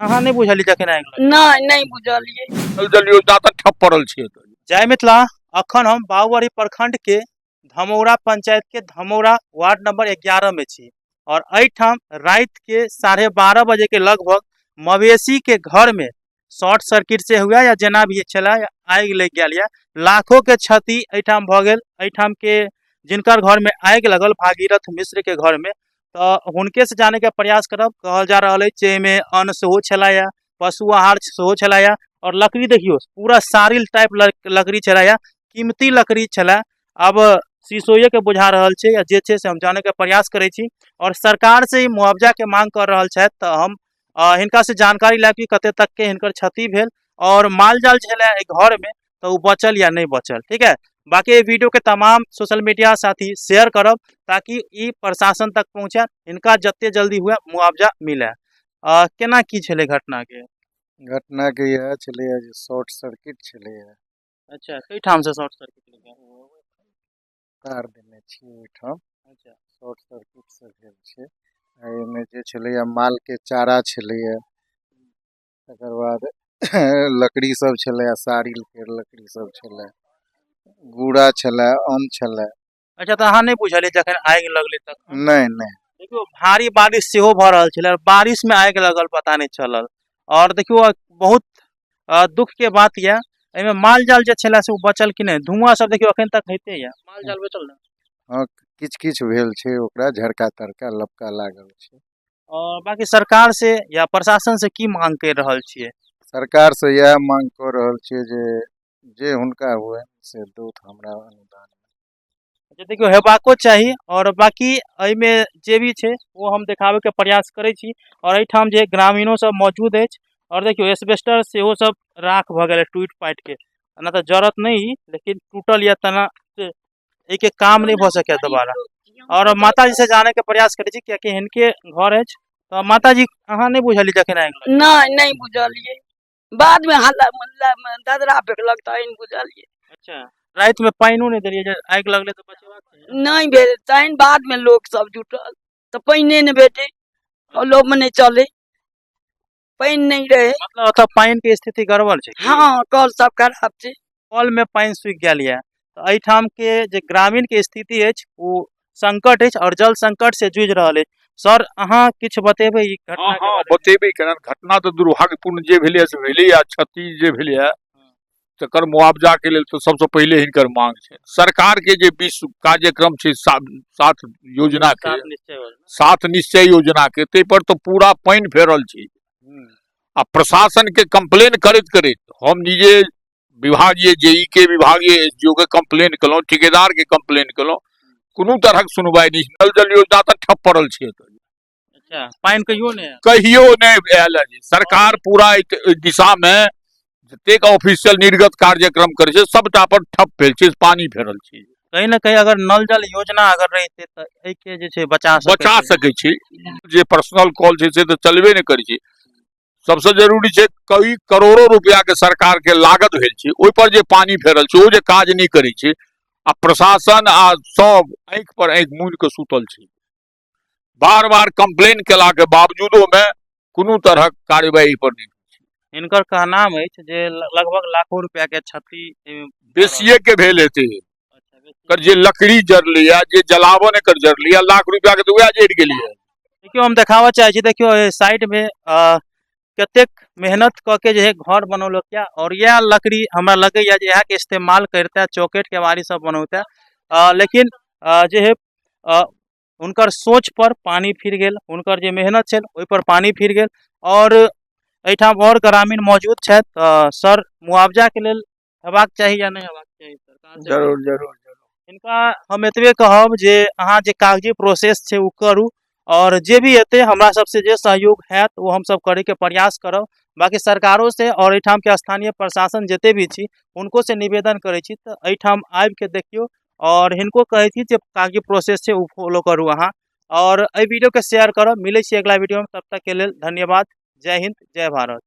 अहाँ नहि बुझलियै जखन आगि लागल? नहि, नहि बुझलियै। नल जल योजना तऽ ठप पड़ल छै। जय मिथिला। अखन हम बाबूबरही प्रखंड के धमौरा पंचायत के धमौरा वार्ड नंबर 11 में छी और एहिठाम राति के 12:30 बजे के लगभग मवेशी के घर में शॉर्ट सर्किट से हुआ या जेना भी छलै आगि लागि गेल यऽ। लाखों के क्षति एहिठाम भऽ गेल। एहिठाम के जिनकर घर में आगि लगल, भागीरथ मिश्र के घर में, तऽ हुनके से जाने के प्रयास करब। कहल जा रहल अछि जे एहिमे अन्न सेहो छलैया, पशु आहार सेहो छलैया और लकड़ी देखियौ पूरा सारिल टाइप लकड़ी छलैया, कीमती लकड़ी छलै। आब शीशोए के बुझा रहल छै या जे छै से हम जाने के प्रयास करै छी और सरकार से ई मुआवजा के मांग कर रहल छथि। तऽ हम हिनका से जानकारी लायब कि कते तक के हिनकर क्षति भेल और माल जाल छलै एहि घर में तऽ ओ बचल या नहि बचल। ठीक है, बाकी एहि वीडियो के तमाम सोशल मीडिया साथी शेयर करब ताकि ई प्रशासन तक पहुँचे, हिनका जते जल्दी हुए मुआवजा मिले। केना की छलै घटना के? घटना के इएह छलैए जे शॉर्ट सर्किट छलैए। अच्छा, कई से शॉर्ट सर्किट भेलै? तार देने छियै ओहिठाम। शॉर्ट सर्किट से भेल छै। एहिमे जे छलैए मालके चारा छलैए, तकर बाद लकड़ी सब छलै, सारिलके लकड़ी सब छलै, गुड़ा छलै, अन्न छलै। अच्छा, तऽ अहाँ नहि बुझलियै जखन आगि लगलै तखन? नहि नहि। देखियौ, भारी बारिश सेहो भऽ रहल छलै और बारिश में आगि लगल, पता नहि चलल। और देखियौ, बहुत दुख के बात यऽ, एहिमे माल जाल जे छलै से ओ बचल कि नहि? धुआं सब देखियौ अखन तक होइते यऽ। माल जाल बचल ने? हँ, किछु किछु भेल छै, ओकरा झरका तरका लपका लागल छै। और बाकी सरकार से या प्रशासन से की मांग कर रहल छियै? सरकार से इएह मांग कऽ रहल छियै जे जे हुनका हुए से दूध हमरा अनुदान। जे देखियौ हेबाको चाही। और बाकी एहिमे जे भी छै ओ हम देखाबैके प्रयास करै छी। और एहिठाम जे ग्रामीणो सब मौजूद अछि और देखियौ एस्बेस्टर सेहो सब राख भऽ गेल टूटि पाटि के, एना तऽ जरत नहि लेकिन टूटल यऽ तेना एहिके काम नहि भऽ सकैए दोबारा। और माताजी से जाने के प्रयास करै छी कियाकि हिनके घर अछि। तऽ माताजी, अहाँ नहि बुझलियै जखन आगि लागल? नहि, नहि बुझलियै। बाद मे हल्ला मुल्ला मे ददरा फेकलक तहन बुझलियै। अच्छा, राति मे पानिओ नहि देलियै जे आगि लगलै तऽ बचेबाक चाही। नहि भेल, तहन बाद मे लोक सब जुटल तऽ पानिए नहि भेटै, लोकमे नहि चलै, पानि नहि रहै। मतलब ओतऽ पानि के स्थिति गड़बड़ छै की? हँ, कल सब खराब छै। कल मे पानि सूखि गेल यऽ। तऽ एहिठाम के जे ग्रामीण के स्थिति अछि ओ संकट अछि और जल संकट से जूझि रहल अछि। सर, अहाँ किछु बतेबै ई घटना हँ के हँ बारे मे? बतेबै केना। घटना तऽ दुर्भाग्यपूर्ण जे भेलैए से भेलैए, आ क्षति जे भेलैए तकर मुआवजाके लेल तऽ सबसँ पहिले हिनकर मांग छै। सरकारके जे विश्व कार्यक्रम छै सात योजनाके, सात निश्चय योजना, सात निश्चय योजनाके, ताहि पर तऽ पूरा पानि फेरल छै। आ प्रशासनके कंप्लेन करैत करैत हम निजे विभागीय जे ई के, विभागीय एस डी ओ के कंप्लेन केलहुँ, ठिकेदारके कंप्लेन केलहुँ, कोनो तरहक सुनवाइ नहि। नल जल योजना तऽ ठप पड़ल छै एतऽ। अच्छा, पानि कहियो नहि आयल? कहियो नहि आयल है। सरकार पूरा एहि दिशामे जतेक ऑफिशियल निर्गत कार्यक्रम करै छै सबटा पर ठप भेल छै, पानि फेरल छै। कहीं ना कहीं अगर नल जल योजना अगर रहितै तऽ एहिके जे छै बचा सकै बचा छै। सकै छी। जे पर्सनल कॉल छै से तऽ चलबे नहि करै छै। सबसँ जरूरी छै कई करोड़ो रुपया के सरकार के लागत भेल छै, ओहि पर जे पानि फेरल छै, ओ जे काज नहि करै छै आ प्रशासन आ सब आँखि पर आँखि मुनि के सुतल छै। बार बार कंप्लेन केलाके बावजूदोमे कोनो तरहक कार्रवाई पर नहि। हिनकर कहनाम अछि जे लगभग लाखों रुपया के क्षति एहिमे बेसिए के भेल हेतै। अच्छा, बेसी। एकर जे लकड़ी जरलैया, जे जलावन एकर जरलैया, लाख रुपया के तऽ वएह जरि गेलैया। देखियौ, हम देखाबऽ चाहै छी, देखियौ एहि साइड मे कतेक मेहनत कऽ के जे है घर बनौलक यऽ और इएह लकड़ी हमरा लगैया जे इएह के इस्तेमाल करिते चौकेट केवाड़ी सब बनौते, लेकिन जे है हुनकर सोच पर पानि फिर गेल, हुनकर जे मेहनत छल ओहि पर पानि फिर गेल। और एहिठाम और ग्रामीण मौजूद छथि। तऽ सर, मुआवजा के लेल हेबाक चाही या नहि हेबाक चाही सरकार से? जरूर जरूर। हिनका हम एतबे कहब जे अहाँ जे कागजी प्रोसेस छै ओ करू और जे भी हेतै हमरा सबसे जे सहयोग हैत ओ हमसब करैके प्रयास करब। बाकी सरकारो से और एहिठाम के स्थानीय प्रशासन जते भी छी हुनको से निवेदन करै छी तऽ एहिठाम आबिके देखियौ और हिनको कहै छी जे कागजी प्रोसेस छै ओ फॉलो करू अहाँ और एहि वीडियोके शेयर करब। मिलै छी अगिला वीडियोमे, तब तकके लेल धन्यवाद। जय हिन्द, जय भारत।